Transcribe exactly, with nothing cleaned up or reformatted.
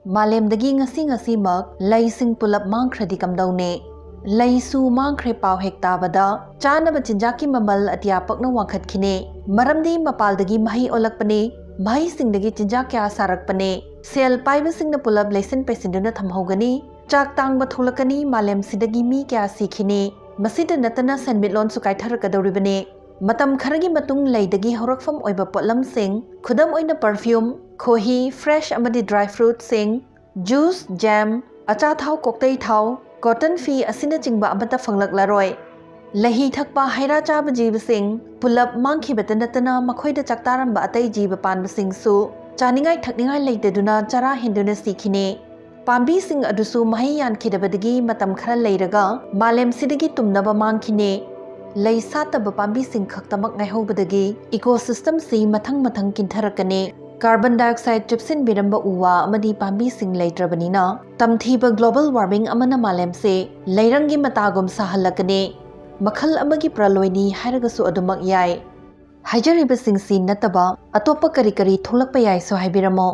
ꯃꯥꯂꯦꯝꯗꯒꯤ ꯉꯁꯤ ꯉꯁꯤꯃꯛ ꯂꯩꯁꯤꯡ ꯄꯨꯂꯞ ꯃꯥꯡꯈ꯭ꯔꯗꯤ ꯀꯝꯗꯧꯅꯤ? ꯂꯩꯁꯨ ꯃꯥꯡꯈ꯭ꯔꯦ ꯄꯥꯎ ꯍꯦꯛ ꯇꯥꯕꯗ ꯆꯥꯅꯕ ꯆꯤꯟꯖꯥꯛꯀꯤ ꯃꯃꯜ ꯑꯇꯤꯌꯥ ꯄꯛꯅ ꯋꯥꯡꯈꯠꯈꯤꯅꯤ꯫ ꯃꯔꯝꯗꯤ ꯃꯄꯥꯜꯗꯒꯤ ꯃꯍꯩ ꯑꯣꯜꯂꯛꯄꯅꯤ, ꯃꯍꯩꯁꯤꯡꯗꯒꯤ ꯆꯤꯟꯖꯥꯛ ꯀꯌꯥ ꯁꯥꯔꯛꯄꯅꯤ꯫ ꯁꯦꯜ ꯄꯥꯏꯕꯁꯤꯡꯅ ꯄꯨꯂꯞ ꯂꯩꯁꯤꯟ ꯄꯩꯁꯤꯟꯗꯨꯅ ꯊꯝꯍꯧꯒꯅꯤ꯫ ꯆꯥꯛ ꯇꯥꯡꯕ ꯊꯣꯛꯂꯛꯀꯅꯤ, ꯃꯥꯂꯦꯝꯁꯤꯗꯒꯤ ꯃꯤ ꯀꯌꯥ ꯁꯤꯈꯤꯅꯤ꯫ ꯃꯁꯤꯗ ꯅꯠꯇꯅ ꯁꯦꯟꯃꯤꯠꯂꯣꯟꯁꯨ ꯀꯥꯏꯊꯔꯛꯀꯗꯧꯔꯤꯕꯅꯤ꯫ ꯃꯇꯝ ꯈꯔꯒꯤ ꯃꯇꯨꯡ ꯂꯩꯗꯒꯤ ꯍꯧꯔꯛꯐꯝ ꯑꯣꯏꯕ ꯄꯣꯠꯂꯝꯁꯤꯡ, ꯈꯨꯗꯝ ꯑꯣꯏꯅ perfume, ꯈꯣꯍꯤ, fresh ꯑꯃꯗꯤ dry fruitꯁꯤꯡ, juice, jam, ꯑꯆꯥꯊꯥꯎ, ꯀꯣꯛꯇꯩ ꯊꯥꯎ, cotton ꯐꯤ ꯑꯁꯤꯅꯆꯤꯡꯕ ꯑꯃꯠꯇ ꯐꯪꯂꯛꯂꯔꯣꯏ꯫ ꯂꯩꯍꯤ ꯊꯛꯄ, ꯍꯩꯔꯥ ꯆꯥꯕ ꯖꯤꯕꯁꯤꯡ ꯄꯨꯂꯞ ꯃꯥꯡꯈꯤꯕꯇ ꯅꯠꯇꯅ ꯃꯈꯣꯏꯗ ꯆꯥꯛꯇꯥꯔꯝꯕ ꯑꯇꯩ ꯖꯤꯕ ꯄꯥꯟꯕꯁꯤꯡꯁꯨ ꯆꯥꯅꯤꯡꯉꯥꯏ ꯊꯛꯅꯤꯡꯉꯥꯏ ꯂꯩꯇꯗꯨꯅ ꯆꯔꯥ ꯍꯦꯟꯗꯨꯅ ꯁꯤꯈꯤꯅꯤ꯫ ꯄꯥꯝꯕꯤꯁꯤꯡ ꯑꯗꯨꯁꯨ ꯃꯍꯩ ꯌꯥꯟꯈꯤꯗꯕꯗꯒꯤ ꯃꯇꯝ ꯈꯔ ꯂꯩꯔꯒ ꯃꯥꯂꯦꯝꯁꯤꯗꯒꯤ ꯇꯨꯝꯅꯕ ꯃꯥꯡꯈꯤꯅꯤ꯫ ꯂꯩ ꯁꯥꯠꯇꯕ ꯄꯥꯝꯕꯤꯁꯤꯡ ꯈꯛꯇꯃꯛ ꯉꯥꯏꯍꯧꯕꯗꯒꯤ ecosystemꯁꯤ ꯃꯊꯪ ꯃꯊꯪ ꯀꯤꯟꯊꯔꯛꯀꯅꯤ꯫ Carbon dioxide ꯆꯨꯞꯁꯤꯟꯕꯤꯔꯝꯕ ꯎ ꯋꯥ ꯑꯃꯗꯤ ꯄꯥꯝꯕꯤꯁꯤꯡ ꯂꯩꯇ꯭ꯔꯕꯅꯤꯅ ꯇꯝꯊꯤꯕ global warming ꯑꯃꯅ ꯃꯥꯂꯦꯝꯁꯦ ꯂꯩꯔꯪꯒꯤ ꯃꯇꯥꯒꯨꯝ ꯁꯥꯍꯜꯂꯛꯀꯅꯤ꯫ ꯃꯈꯜ ꯑꯃꯒꯤ ꯄ꯭ꯔꯂꯣꯏꯅꯤ ꯍꯥꯏꯔꯒꯁꯨ ꯑꯗꯨꯃꯛ ꯌꯥꯏ꯫ ꯍꯥꯏꯖꯔꯤꯕꯁꯤꯡꯁꯤ ꯅꯠꯇꯕ ꯑꯇꯣꯞꯄ ꯀꯔꯤ ꯀꯔꯤ ꯊꯣꯛꯂꯛꯄ ꯌꯥꯏꯁꯨ ꯍꯥꯏꯕꯤꯔꯝꯃꯣ꯫